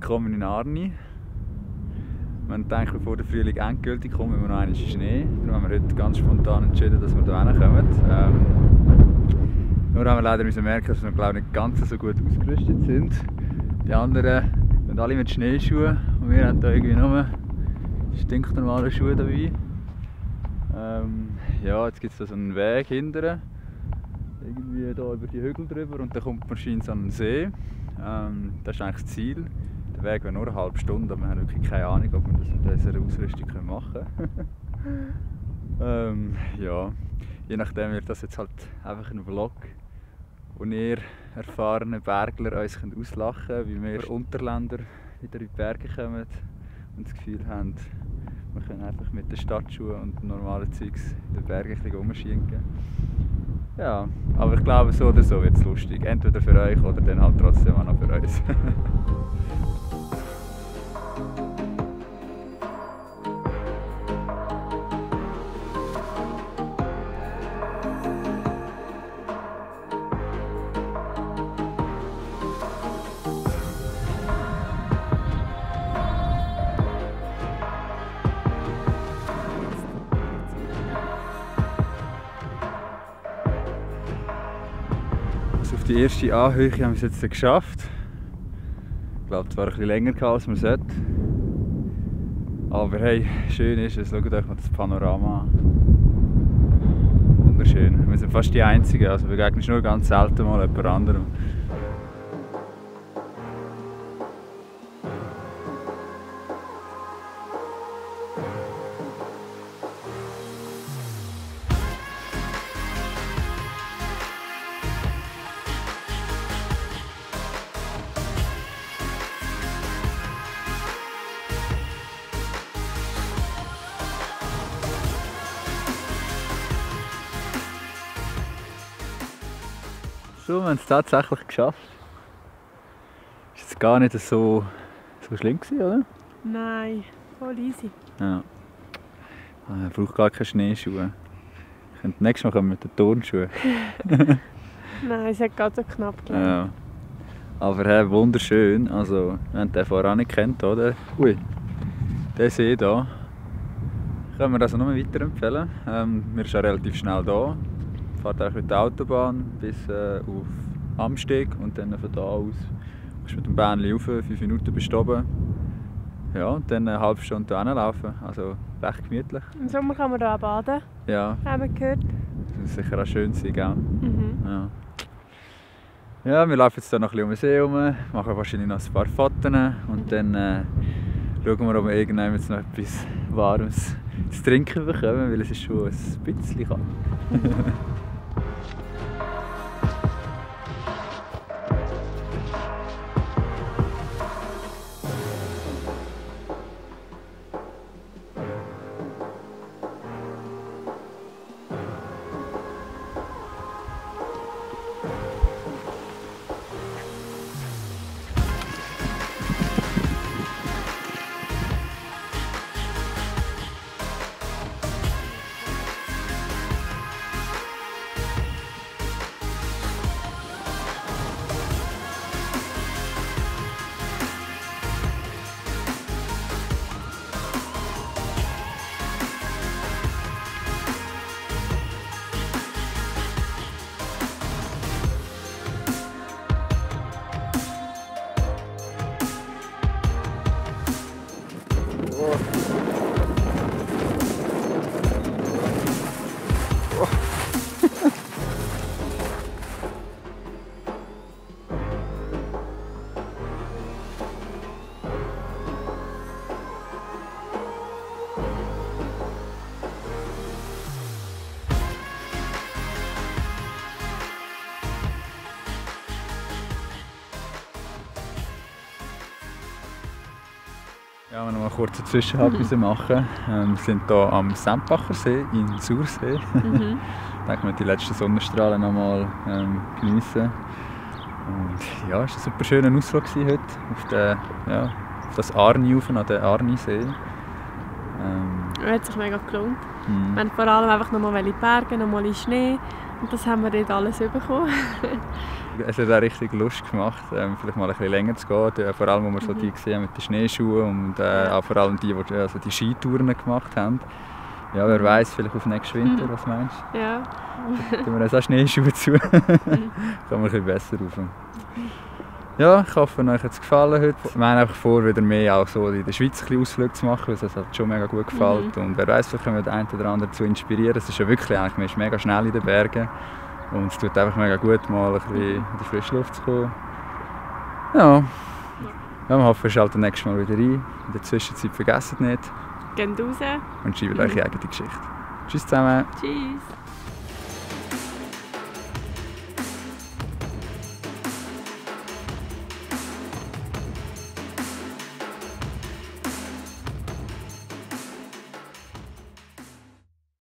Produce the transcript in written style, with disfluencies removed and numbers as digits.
Willkommen in Arni. Man denkt, bevor der Frühling endgültig kommt, müssen wir noch einen Schnee. Darum haben wir heute ganz spontan entschieden, dass wir hier hinkommen. Nur haben wir leider merken, dass wir glaube ich, nicht ganz so gut ausgerüstet sind. Die anderen sind alle mit Schneeschuhen und wir haben hier irgendwie nur stinknormale Schuhe dabei. Ja, jetzt gibt es da so einen Weg hinterher. Irgendwie hier über die Hügel drüber und dann kommt man wahrscheinlich so einen See. Das ist eigentlich das Ziel. Der Weg wäre nur eine halbe Stunde, aber wir haben wirklich keine Ahnung, ob wir das mit dieser Ausrüstung machen können. Ja, je nachdem wird das jetzt halt einfach ein Vlog, wo ihr erfahrene Bergler uns auslachen könnt, wie wir Unterländer wieder in die Berge kommen und das Gefühl haben, wir können einfach mit den Stadtschuhen und normalen Zeugs in den Bergen ein bisschen rumschinken. Ja, aber ich glaube, so oder so wird es lustig. Entweder für euch oder dann halt trotzdem auch noch für uns. Auf die erste Anhöhe haben wir es jetzt geschafft. Ich glaube, es war ein bisschen länger als man sollte. Aber hey, schön ist es. Schaut euch mal das Panorama an. Wunderschön. Wir sind fast die Einzigen, also wir begegnen nur ganz selten mal jemand anderem. So, wir haben es tatsächlich geschafft. Ist jetzt gar nicht so schlimm gewesen, oder? Nein, voll easy. Ja. Man braucht gar keine Schneeschuhe. Ich könnte nächstes Mal kommen mit den Turnschuhen. Nein, es hat gerade so knapp gelaufen. Ja. Aber hey, wunderschön. Also, wir haben den vorher nicht kennt, oder? Ui, der See hier. Können wir also nur weiterempfehlen. Wir sind relativ schnell da. Fahrt auch mit der Autobahn bis auf Amsteg und dann von da aus kannst du mit dem Bähnchen rauf, 5 Minuten bist du oben. Ja, und dann eine halbe Stunde hier laufen. Also recht gemütlich. Im Sommer kann man hier auch baden, Ja, haben wir gehört. das ist sicher auch schön sein, gell? Mhm. Ja. Ja, wir laufen jetzt hier noch ein bisschen um den See herum, machen wahrscheinlich noch ein paar Fotos und dann schauen wir, ob wir irgendwann jetzt noch etwas Warmes zu trinken bekommen, weil es ist schon ein bisschen kalt. Ja, wir noch mal kurz einen Zwischenhalt machen. Wir sind hier am Sempacher See in Sursee. Ich denke, wir die letzten Sonnenstrahlen noch mal geniessen. Und ja, es war ein super schöner Ausflug heute auf, auf das Arni rauf, an den Arnisee. Hat sich mega gelohnt. Wir haben vor allem einfach noch mal in die Berge, noch mal in Schnee. Und das haben wir dort alles bekommen. Es hat auch richtig Lust gemacht, vielleicht mal ein bisschen länger zu gehen. Vor allem, wo wir so die gesehen haben mit den Schneeschuhen und auch vor allem die also die Skitouren gemacht haben. Ja, wer weiß, vielleicht auf nächsten Winter, was meinst du? Ja. Tun wir uns auch Schneeschuhe zu. Kommen wir ein bisschen besser rauf. Ja, ich hoffe, euch hat es gefallen heute. Ich meine einfach vor, wieder mehr auch so in der Schweiz ein bisschen Ausflüge zu machen, weil es halt schon mega gut gefällt. Und wer weiß, vielleicht können wir den einen oder anderen dazu inspirieren. Es ist ja wirklich eigentlich, man ist mega schnell in den Bergen. Und es tut einfach mega gut, mal ein bisschen in die frische Luft zu kommen. Ja, wir hoffen, ihr schaltet nächstes Mal wieder ein. In der Zwischenzeit vergesst nicht. Geht raus. Und schreibt eure eigene Geschichte. Tschüss zusammen. Tschüss.